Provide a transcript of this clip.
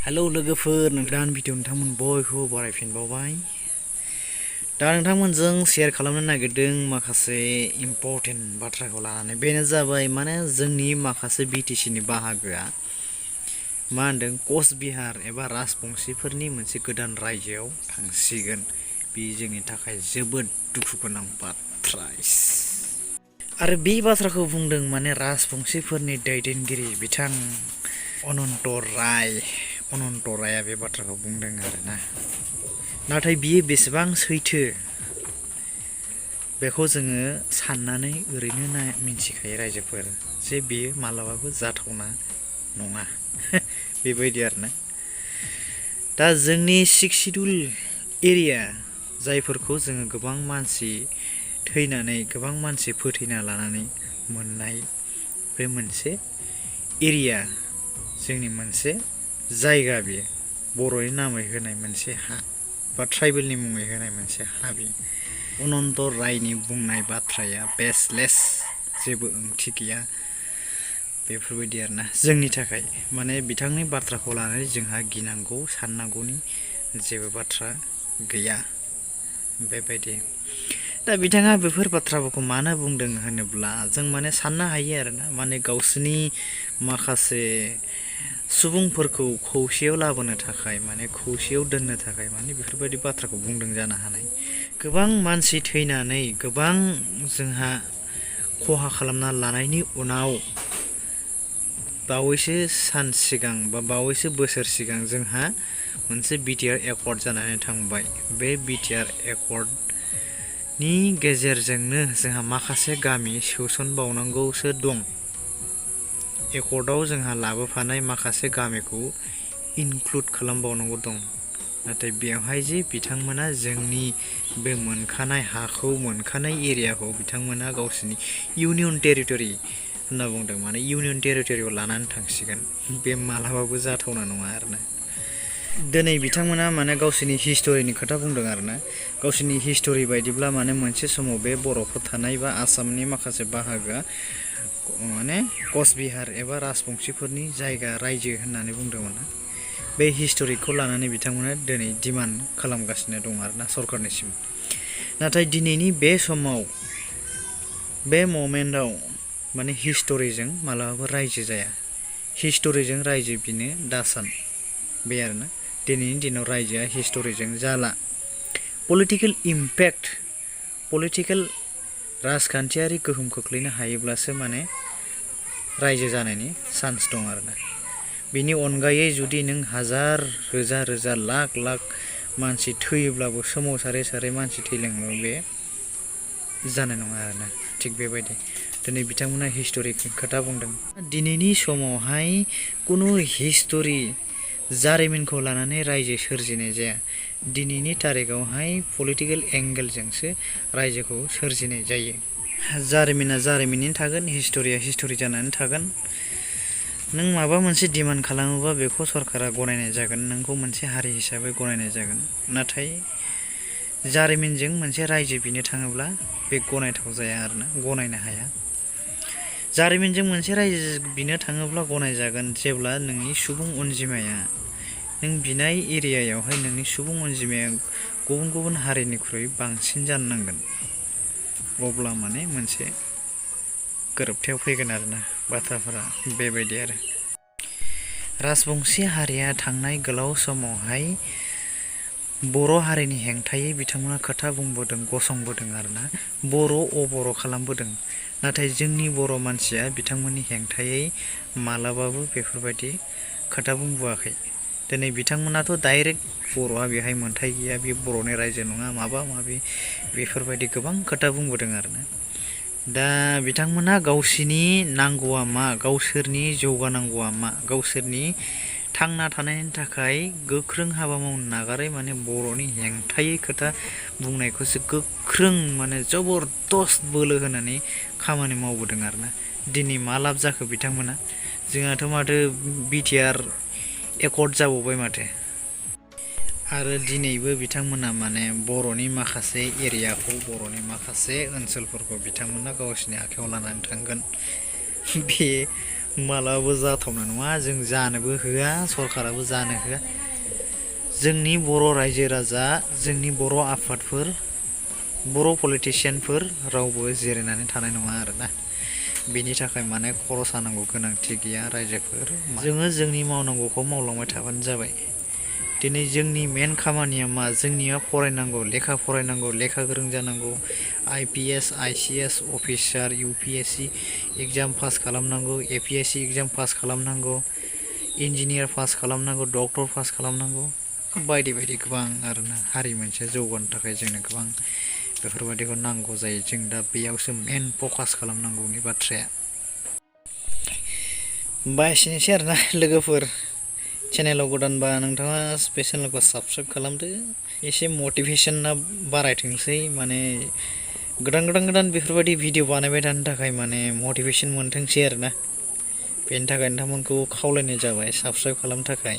hello लोगोफोर नोंथां video नोंथांमोन बयखौबो बरायफिनबावबाय दा नोंथांमोनजों शेयार खालामनो नागिरदों माखासे इम्पोर्टेन्ट बाथ्राखौ लानानै बेनो जाबाय माने जोंनि माखासे BTC नि बाहागोआ मा होनदों कचबिहार एबा राजबंशीफोरनि मोनसे गोदान रायजोआव थांसिगोन बे जोंनि थाखाय जोबोद दुखु गोनां बाथ्रा आरो बे बाथ्राखौ बुंदों माने राजबंशीफोरनि दैदेनगिरि बिथां अनन्त राया बे बाथ्राखौ बुंदों आरोना नाथाय बियो बेसेबां सैथो बेखौ जोङो साननानै ओरैनो मिन्थिखायो रायजोफोर जे बेयो मालाबाबो जाथावना नङा बेबायदि आरोना दा जोंनि 6 शिड्युल एरिया जायफोरखौ जोङो गोबां मानसि थैनानै गोबां मानसि फोथैना लानानै मोननाय बे मोनसे एरिया जोंनि मोनसे जायगा बियो बर'नि नामै होनाय मोनसे हा बा ट्राइबेलनि मुङै होनाय मोनसे हा बियो अनन्त रायनि बुंनाय बाथ्राया बेसलेस जेबो ओंथि गैया बेफोरबायदि आरोना जोंनि थाखाय माने बिथांनि बाथ्राखौ लानानै जोंहा गिनांगौ साननांगौनि जेबो बाथ्रा गैया बेबायदि दा बिथाङा बेफोर बाथ्राफोरखौ मानो बुंदों होनोब्ला जों माने साननो हायो आरोना माने गावसोरनि माखासे सुबुंफोरखौ खौसेयाव लाबोनो थाखाय माने खौसेयाव दोननो थाखाय माने बेफोरबायदि बाथ्राखौ बुंदों जानो हानाय गोबां मानसि थैनानै गोबां जोंहा खहा खालामना लानायनि उनाव बावैसो सान सिगां बा बावैसो बोसोर सिगां जोंहा मोनसे BTR एकर्ड जानानै थांबाय बे BTR एकर्डनि गेजेरजोंनो जोंहा माखासे गामि सोसनबावनांगौसो दं एकर्डआव जोंहा लाबोफानाय माखासे गामिखौ इनक्लुड खालामबावनांगौ दं नाथाय बेवहाय जे बिथांमोना जोंनि बे मोनखानाय हाखौ मोनखानाय एरियाखौ बिथांमोना गावसिनि इउनियन टेरिटरि होनना बुंदों माने इउनियन टेरिटरियाव लानानै थांसिगोन बे मालाबाबो जाथावना नङा आरोना दिनै बिथांमोना माने गावसिनि हिस्टरिनि खोथा बुंदों आरोना गावसिनि हिस्टरि बायदिब्ला माने मोनसे समाव बे बर'फोर थानाय बा आसामनि माखासे बाहागोआ माने कचबिहार एबा राजबंशीफोरनि जायगा रायजो होननानै बुंदोंमोन बे हिस्टरिखौ लानानै बिथांमोना दिनै डिमान्ड खालामगासिनो दं आरोना सरकारनिसिम नाथाय दिनैनि बे समाव बे मोमेन्टआव माने हिस्टरिजों मालाबाबो रायजो जाया हिस्टरिजों रायजो बिनो दासान बे आरोना दिनैनि दिनाव रायजोआ हिस्टरिजों जाला पलिटिकेल इम्पेक्ट पलिटिकेल राजखान्थियारि गोहोम खोख्लैनो हायोब्लासो माने रायजो जानायनि चान्स दं आरोना बेनि अनगायै जुदि नों हाजार रोजा रोजा लाख लाख मानसि थैयोब्लाबो सोमावसारै मानसि थैलाङो बे जानाय नङा आरोना थिग बेबायदि दिनै बिथांमोना हिस्टरि खोथा बुंदों दिनैनि समावहाय कुनु हिस्टरि जारिमिनखौ लानानै रायजो सोरजिनाय जाया दिनैनि तारिखआवहाय पलिटिकेल एंगेलजोंसो रायजोखौ सोरजिनाय जायो जारिमिना जारिमिनैनो थागोन हिस्टरिया हिस्टरि जानानै थागोन नों माबा मोनसे डिमान्ड खालामोबा बेखौ सरकारा गनायनाय जागोन नोंखौ मोनसे हारि हिसाबै गनायनाय जागोन नाथाय जारिमिनजों मोनसे रायजो बिनो थाङोब्ला बे गनायथाव जाया आरोना गनायनो हाया जारिमिनजों मोनसे रायजो बिनो थाङोब्ला गनायजागोन जेब्ला नोंनि सुबुं अनजिमाया नों बिनाय एरियायावहाय नोंनि सुबुं अनजिमाया गुबुन गुबुन हारिनिख्रुइ बांसिन जानो नांगोन अब्ला माने मोनसे गोरोबथायाव फैगोन आरोना बाथ्राफोरा बेबायदि आरो राजबंशी हारिया थांनाय गोलाव समावहाय बर' हारिनि हेंथायै बिथांमोना खोथा बुंबोदों गसंबोदों आरोना बर' खालामबोदों नाथाय जोंनि बर' मानसिया बिथांमोननि हेंथायै मालाबाबो बेफोरबायदि खोथा बुंबोआखै दिनै बिथांमोनाथ' डाइरेक्ट बर'आ बेहाय मोन्थाय गैया बे बर'नि रायजो नङा माबा माबि बेफोरबायदि गोबां खोथा बुंबोदों आरोना दा बिथांमोना गावसिनि नांगौआ मा गावसोरनि जौगानांगौआ मा गावसोरनि थांना थानायनि थाखाय गोख्रों हाबा मावनो नागारै माने बर'नि हेंथायै खोथा बुंनायखौसो गोख्रों माने जबरदस्त बोलो होनानै खामानि मावबोदों आरोना दिनै मा लाब जाखो बिथांमोना जोंहाथ' माथो BTR एकर्ड जाबावबाय माथो आरो दिनैबो बिथांमोना माने बर'नि माखासे एरियाखौ बर'नि माखासे ओनसोलफोरखौ बिथांमोना गावसिनि आखायाव लानानै थांगोन बे मालाबाबो जाथावना नङा जों जानोबो होआ सरकाराबो जानो होआ जोंनि बर' रायजो राजा जोंनि बर' आफादफोर बर' पलिटिसियानफोर रावबो जिरायनानै थानाय नङा आरोना बेनि थाखाय माने खर' सानांगौ गोनांथि गैया रायजोफोर जोङो जोंनि मावनांगौखौ मावलांबाय थाबानो जाबाय दिनै जोंनि मेन खामानिया मा जोंनिया फरायनांगौ लेखा फरायनांगौ लेखा गोरों जानांगौ IPS ICS officer UPSC exam pass खालामनांगौ APSC एग्जाम पास खालामनांगौ इन्जिनियार पास खालामनांगौ डक्टर पास खालामनांगौ बायदि बायदि गोबां आरोना हारि मोनसे जौगानो थाखाय जोंनो गोबां बेफोरबायदिखौ नांगौ जायो जों दा बेयावसो मेन फकास खालामनांगौनि बाथ्राया बा एसेनोसै आरोना लोगोफोर चेनेलाव गोदानबा नोंथाङा बे चेनेलखौ साबस्क्राइब खालामदो एसे मटिभेसना बारायथोंसै माने गोदान बेफोरबायदि भिडिअ बानायबाय थानो थाखाय माने मटिभेसन मोनथोंसै आरोना बेनि थाखाय नोंथांमोनखौ खावलायनाय जाबाय साबस्क्राइब खालामनो थाखाय